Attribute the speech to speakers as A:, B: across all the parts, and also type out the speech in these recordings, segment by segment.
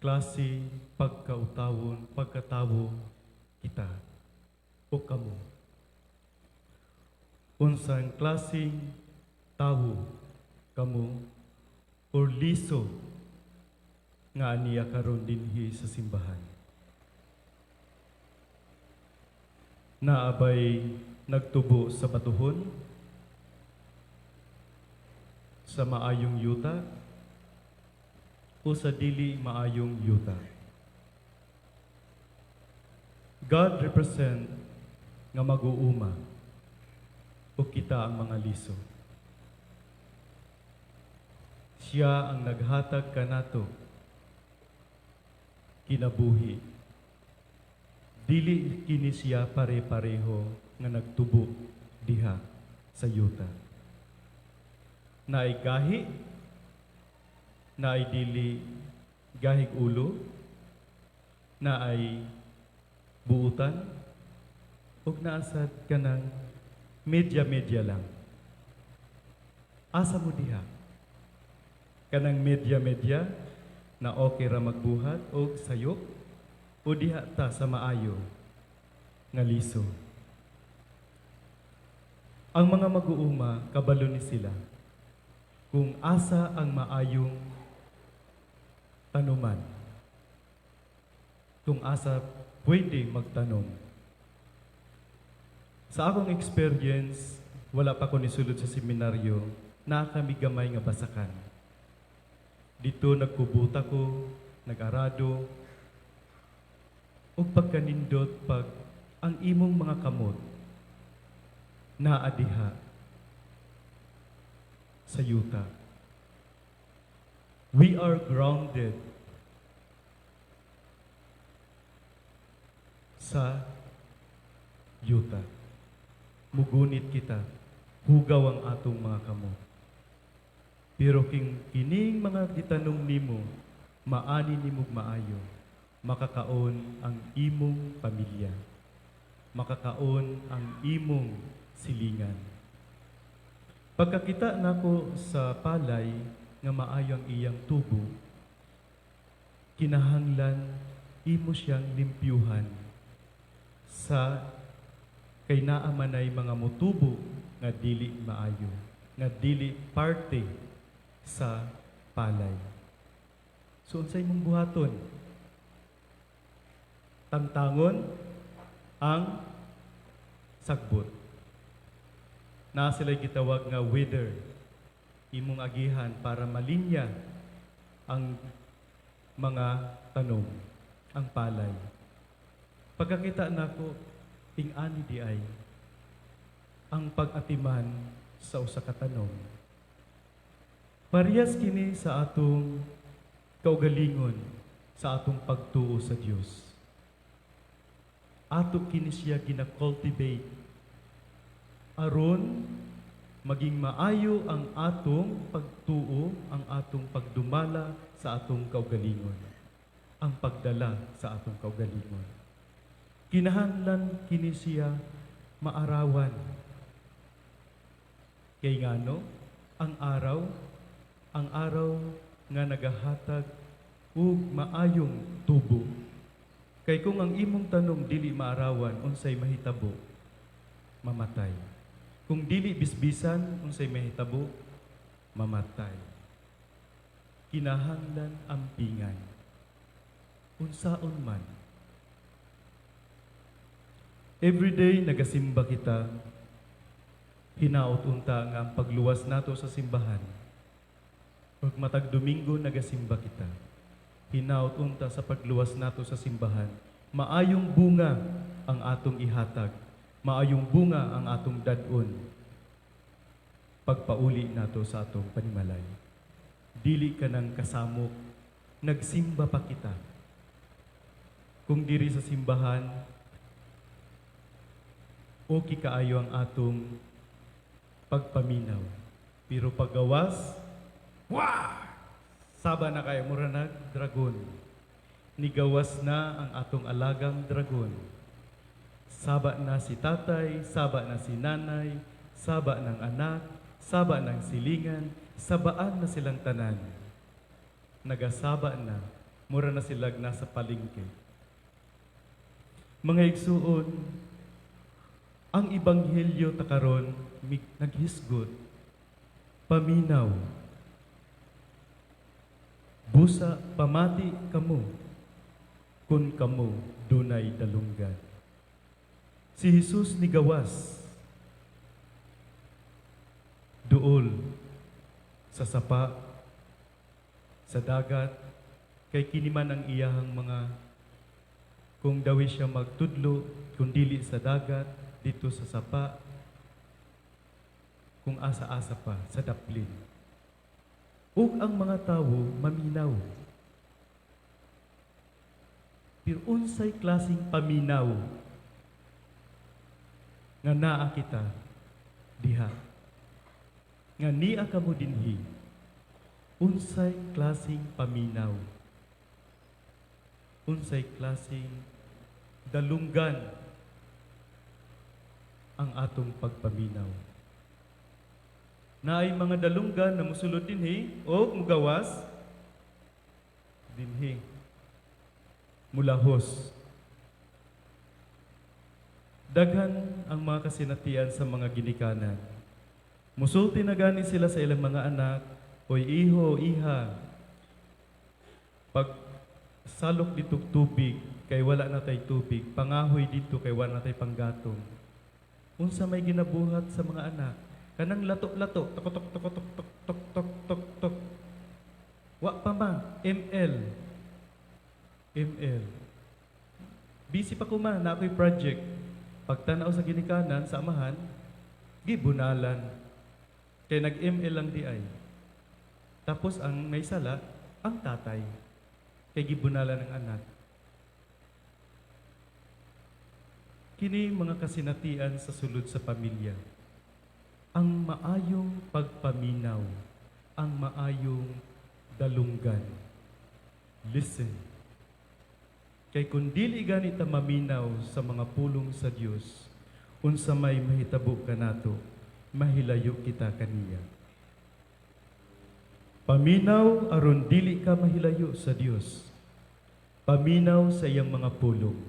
A: Klase pagkautawon, pagkatawo kita o kamo? Unsang klaseng tawo kamo or liso nga aniya karon dinhi sa simbahan? Naa bay nagtubo sa batuhon, sa maayong yuta, o sa dili maayong yuta? God represent nga mag-uuma o kita ang mga liso. Siya ang naghatag kanato kinabuhi. Dili kini siya pare-pareho nga nagtubo diha sa yuta. Naay gahi, naay dili gahig ulo, naay buutan, ug naa sad kanang medya-medya lang. Asa mo diha? Kanang medya-medya na okay ra magbuhat og sayop, o diha ta sa maayo nga liso? Ang mga mag-uuma, kabalo ni sila kung asa ang maayong tanuman. Kung asa pwede magtanom. Sa akong experience, wala pa ko nisulod sa seminaryo, naa kami gamay nga basakan. Dito nagkubuta ko, nag-arado, ug pagkanindot pag ang imong mga kamot naa diha sa yuta. We are grounded sa yuta. Mugunit kita, hugaw ang atong mga kamot. Pero king kining mga gitanom nimo, maani nimog maayo, makakaon ang imong pamilya. Makakaon ang imong silingan. Pagkakita nako sa palay nga maayo ang iyang tubo, kinahanglan imo siyang limpyuhan sa kay naa manay mga mutubo nga dili maayo, nga dili parte sa palay. So unsay imong buhaton? Tangtangon ang sagbot. Naa sila gitawag nga weeder. Imong agihan para malinya ang mga tanom, ang palay. Pagkakita nako, ting-ani di ay ang pag-atiman sa usa ka tanom. Parehas kini sa atong kaugalingon, sa atong pagtuo sa Dios. Ato kini siya gina-cultivate aron maging maayo ang atong pagtuo, ang atong pagdumala sa atong kaugalingon, ang pagdala sa atong kaugalingon. Kinahanglan kini siya maarawan. Kay ngano, ang araw nga nagahatag ug maayong tubo. Kay kung ang imong tanom dili maarawan, unsay mahitabo? Mamatay. Kung dili bisbisan, unsay mahitabo? Mamatay. Kinahanglan ampingan. Unsaon man. Everyday nagasimba kita, hinaot unta nga ang pagluwas nato sa simbahan. Pag matag Domingo nagasimba kita, hinaot unta sa pagluwas nato sa simbahan, maayong bunga ang atong ihatag, maayong bunga ang atong dad-on pagpauli nato sa atong panimalay. Dili ka ng kasamok, nagsimba pa kita. Kung diri sa simbahan, okay kaayo ang atong pagpaminaw. Pero paggawas, wah! Saba na kayo, mura nag dragon. Nigawas na ang atong alagang dragon. Saba na si tatay, saba na si nanay, saba ng anak, saba ng silingan, sabaan na silang tanan. Nagasaba na, mura na sila nasa palengke. Mga igsuon, ang ebanghelyo ta karon naghisgot, paminaw. Busa pamati kamo kung kamo dunay dalunggan. Si Jesus nigawas duol sa sapa, sa dagat, kay kini man ang iyahang mga kung dawi siya magtudlo, kung dili sa dagat, dito sa sapa, kung asa-asa pa, sa daplin. Ug ang mga tawo maminaw. Pero unsay klaseng paminaw nga naa kita diha? Nga nia kamo dinhi? Unsay klaseng paminaw? Unsay klaseng dalunggan ang atong pagpaminaw? Naay mga dalunggan na musulod dinhi o mugawas dinhi. Mulahos. Daghan ang mga kasinatian sa mga ginikanan. Musulti na gani sila sa ilang mga anak, "Oy iho, iha, pag salok dito tubig, kay wala na tay tubig, pangahoy dito kay wala na tay panggatong." Unsa may ginabuhat sa mga anak? Kanang lato-lato, tok tok tok tok tok tok tok tok tok. Wa pa ma, ML. ML. Busy pa ko ma, na ako'y project. Pagtanaw sa ginikanan, sa amahan, gibunalan. Kay nag-ML lang di ay. Tapos ang may sala, ang tatay. Kay gibunalan ng anak. Kini mga kasinatian sa sulod sa pamilya. Ang maayong pagpaminaw, ang maayong dalunggan. Listen. Kay kung dili gani ta maminaw sa mga pulong sa Dios, unsa may mahitabo kanato, mahilayo kita kaniya. Paminaw aron dili ka mahilayo sa Dios. Paminaw sa iyang mga pulong.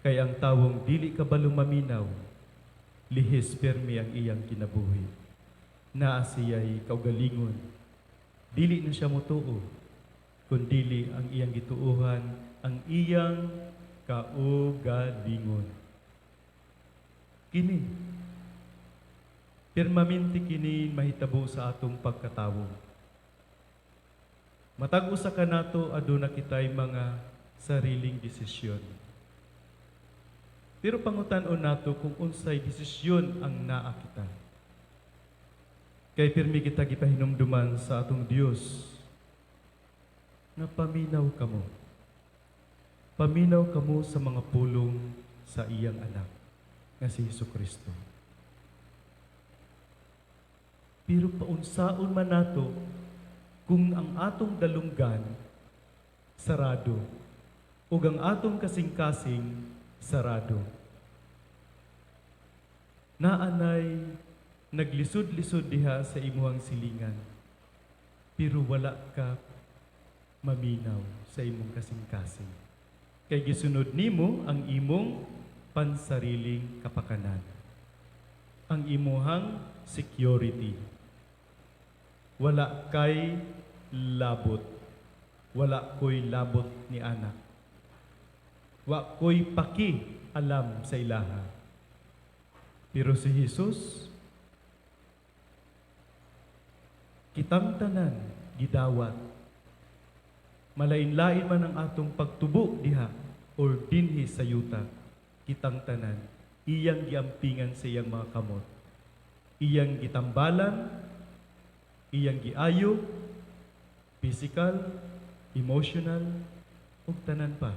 A: Kay ang tawong dili kabalo maminaw, lihis permi ang iyang kinabuhi. Naa siya'y kaugalingon. Dili na siya motuo, kun dili ang iyang gituohan, ang iyang kaugalingon. Kini, permanente kini mahitabo sa atong pagkatawo. Matag usa kanato aduna kitay mga sariling desisyon. Pero pangutan-on nato kung unsay desisyon ang naa kita. Kay pirmi kita gipahinumduman sa atong Dios nga paminaw kamo. Paminaw kamo sa mga pulong sa iyang anak nga si Hesus Kristo. Pero paunsaon man nato kung ang atong dalunggan sarado ug ang atong kasing-kasing sarado? Naanay naglisod-lisod diha sa imuhang silingan, pero wala ka maminaw sa imong kasing-kasing. Kay gisunod nimo ang imong pansariling kapakanan, ang imuhang security. Wala kay labot. Wala ko'y labot ni anak. Wa ko'y paki alam sa ilaha. Pero si Jesus, kitang tanan gidawat. Malain-lain man ang atong pagtubo diha or dinhi sa yuta, kitang tanan iyang giampingan sa iyang mga kamot. Iyang gitambalan, iyang giayo, physical, emotional, ug tanan pa.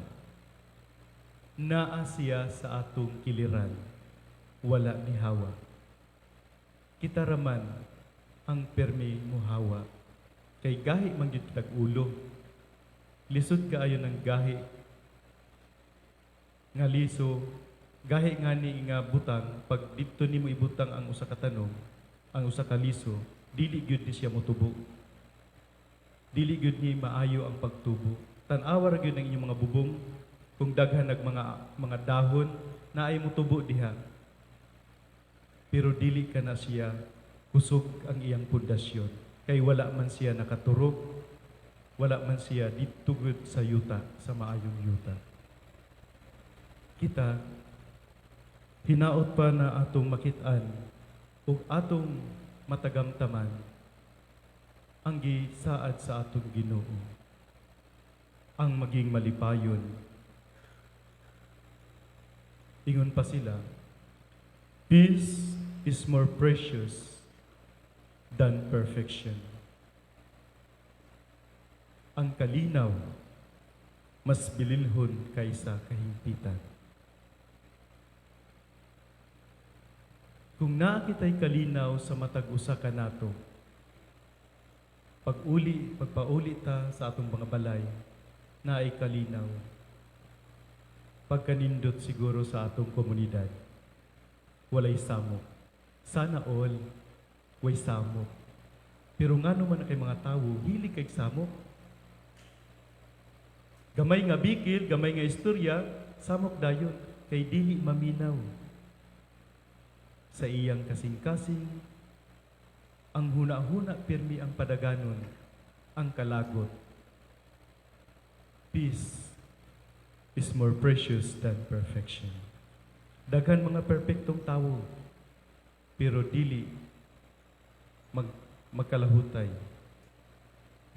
A: Naa siya sa atong kiliran, wala ni hawa. Kita raman ang permi muhawa. Kay gahi man gyud kitag ulo. Lisod kaayo ng gahi nga liso, gahi nga ni nga butang, pag didto nimo ibutang ang usa ka tanom, ang usa ka liso, dili gyud ni siya motubo. Dili gyud ni maayo ang pagtubo. Tan-awa ra gyud ang inyong mga bubong kung daghan nag mga dahon na ay motubo diha. Pero dili ka na siya kusog ang iyang pundasyon kay wala man siya nakaturok, wala man siya didto gud sa yuta, sa maayong yuta. Kita, hinaot pa na atong makit-an ug atong matagamtaman ang gisaad sa atong Ginoo, ang maging malipayon. Ingon pa sila, "Peace is more precious than perfection." Ang kalinaw mas bililhon kaysa kahingpitan. Kung naa kitay kalinaw sa matag usa kanato, pag-uli, pagpauli ta sa atong mga balay, naay kalinaw. Pagkanindot siguro sa atong komunidad, walay samok. Sana all, way samok. Pero ngano man na kay mga tawo, hilig kay samok. Gamay nga bikil, gamay nga istorya, samok dayon, kay dili maminaw. Sa iyang kasing-kasing, ang huna-huna pirmi ang padaganon, ang kalagot. Peace is more precious than perfection. Daghan mga perpektong tawo, pero dili magkalahutay,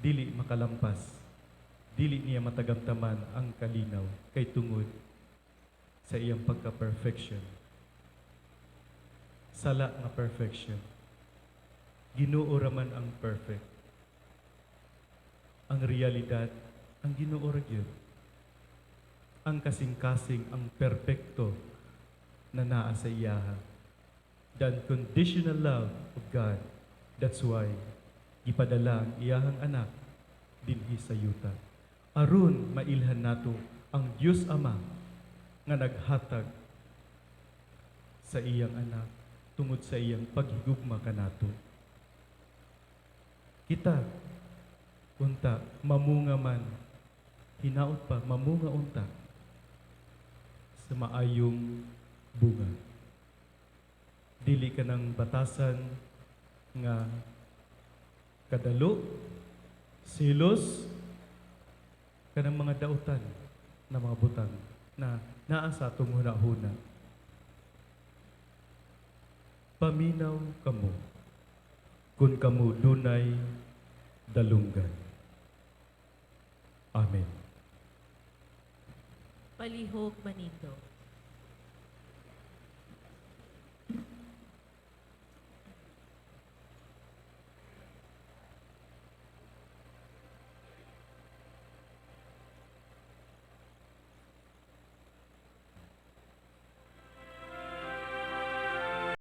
A: dili makalampas, dili niya matagamtaman ang kalinaw kay tungod sa iyang pagka-perfection. Sala nga perfection. Ginoo raman ang perfect. Ang realidad, ang Ginoo ra gyud. Ang kasing-kasing, ang perpekto na naa sa iyaha. The unconditional love of God. That's why gipadala ang iyahang anak dinhi sa yuta. Aron mailhan nato ang Dios Ama nga naghatag sa iyang anak tungod sa iyang paghigugma kanato. Kita unta mamunga man, hinaot pa mamunga unta sa maayong bunga. Dili ka ng batasan nga kadalo, silos, kanang mga dautan na mga butang na naa sa atong huna-huna. Paminaw kamo kung kamo dunay dalunggan. Amen.
B: Palihog manindog.